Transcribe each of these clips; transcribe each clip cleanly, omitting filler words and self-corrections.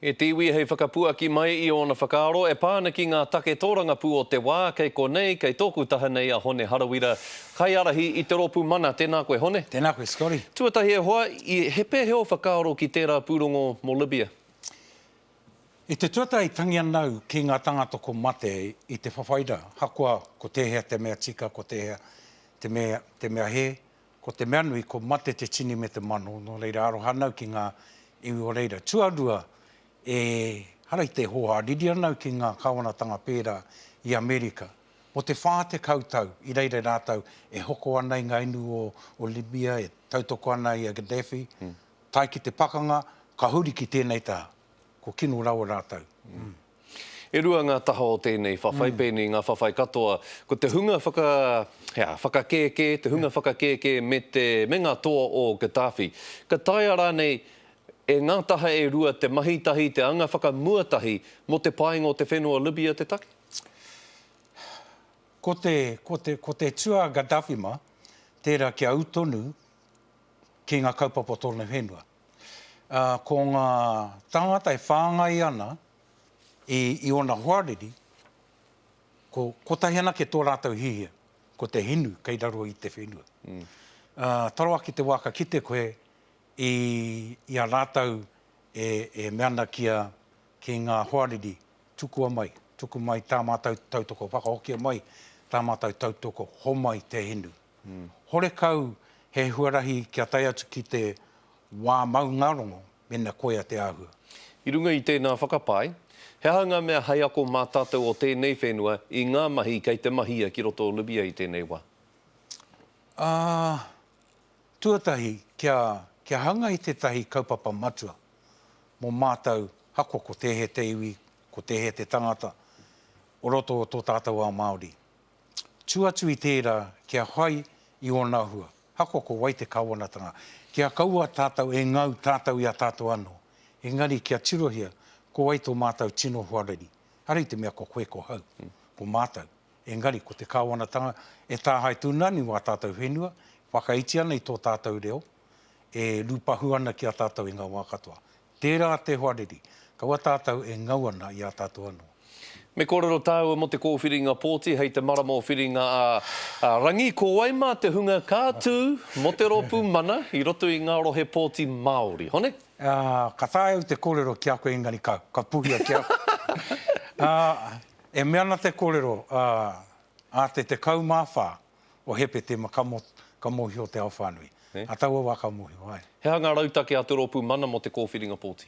E te iwi hei whakapuaki mai i ōna whakaaro e pā ana ki ngā take tōrangapū o te wā, kei konei, kei tōku taha nei a Hone Harawira, kaiārahi i te rōpū Mana. Tēnā koe, Hone. Tēnā koe, Scotty. Tuatahi e hoa, he pēhea ō whakaaro ki tērā pūrongo mō Libya? I te tuatahi tangi ana au ki ngā tangata ko mate i te whawhai rā, hakoa ko tēhea te mea tika, ko tēhea te mea, te mea hē, Ko te mea nui, ko mate te tini me te mano, nō reira aroha ana au ki ngā iwi o reira. Tuarua, e hara i te hōhā, riri ana au ki ngā kāwanatanga pērā i Amerika. Mō te 40 tau i reira rātou e hoko ana i ngā inu o, o Libya, e tautoko ana i a Gaddafi, tae ki te pakanga, ka huri ki tēnei taha. Ko kino rawa rātou. E rua ngā taha o tēnei whawhai, pēnei ngā whawhai katoa. Ko te hunga whaka, hea, whakakēkē, te hunga whakakēkē me te, me ngā toa o Gaddafi. Ka taea rānei e ngā taha e rua te mahi tahi, te anga whakamua tahi mō te painga o te whenua Libya te take? Ko te, ko te, ko te tua Gaddafi mā, tērā kia ū tonu ki ngā kaupapa o tōna whenua. Ā, ko ngā tāngata e whāngai ana i, i ōna hoariri, ko, kotahi anake tō rātou hihia, ko te hinu kei raro i te whenua. Mm. Ā, taro ake te wā ka kite koe i, i a rātou e, e mea ana ki a, ki ngā hoariri, tukua mai, tuku mai tā mātou tautoko, whakahokia mai tā mātou tautoko, homai te hinu. Mm. Horekau he huarahi kia tae atu ki te wā maungārongo, mena koia te āhua. I runga i tēnā whakapae, he aha ngā mea hei ako mā tātou o tēnei whenua i ngā mahi kei te mahia ki roto o Libya i tēnei wā? Ā, tuatahi, kia, kia hanga i tētahi kaupapa matua mō mātou, ahakoa ko tēhea te iwi, ko tēhea te tangata, o roto o tō tātou ao Māori. Tū atu i tērā kia whai i ōna hua, ahakoa ko wai te kāwanatanga, kia kaua tātou e ngau tātou i a tātou anō, engari kia tirohia ko wai tō mātou tino hoariri. Ehara i te mea ko koe ko hau, ko mātou, engari ko te kāwanatanga e tāhae tūnani wā tātou whenua, whakaiti ana i tō tātou reo, e rūpahu ana ki a tātou i ngā wā katoa. Tērā te hoariri, kaua tātou e ngau ana i a tātou anō. Me kōrero tāua mō te kōwhiringa pōti hei te marama o Whiringa ā Rangi, ko wai mā te hunga ka tū mō te rōpū Mana i roto i ngā rohe pōti Māori? Hone? Ā, ka taea au te kōrero ki a koe engari ka, ka puhia ki a koe. Ā, e mea ana te kōrero, ā, ā te 14 o Hepetema ka, ka mōhio te ao whānui. Ā taua wā ka mōhio, āe. He aha ngā rautaki a te rōpū Mana mō te kōwhiringa pōti?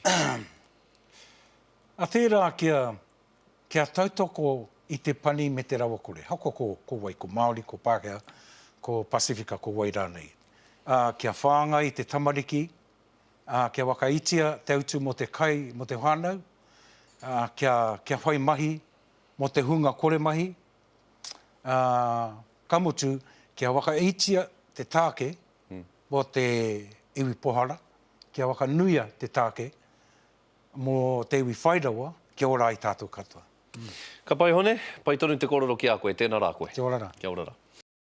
A tērā kia, kia tautoko i te pani me te rawakore, ahakoa ko, ko wai, ko Māori, ko Pākehā, ko Pasifika, ko wai rānei. Ā, kia whāngai i te tamariki, ā, kia whakaitia te utu mō te kai, mō te whānau, ā, kia, kia whai mahi mō te hunga kore mahi, ā, ka mutu, kia whakaitia te tāke mō te iwi pohara, kia whakanuia te tāke mō te iwi whai rawa, kia ora ai tātou katoa. Ka pai Hone, pai tonu te kōrero ki a koe, tēnā rā koe. Kia ora rā. Kia ora rā.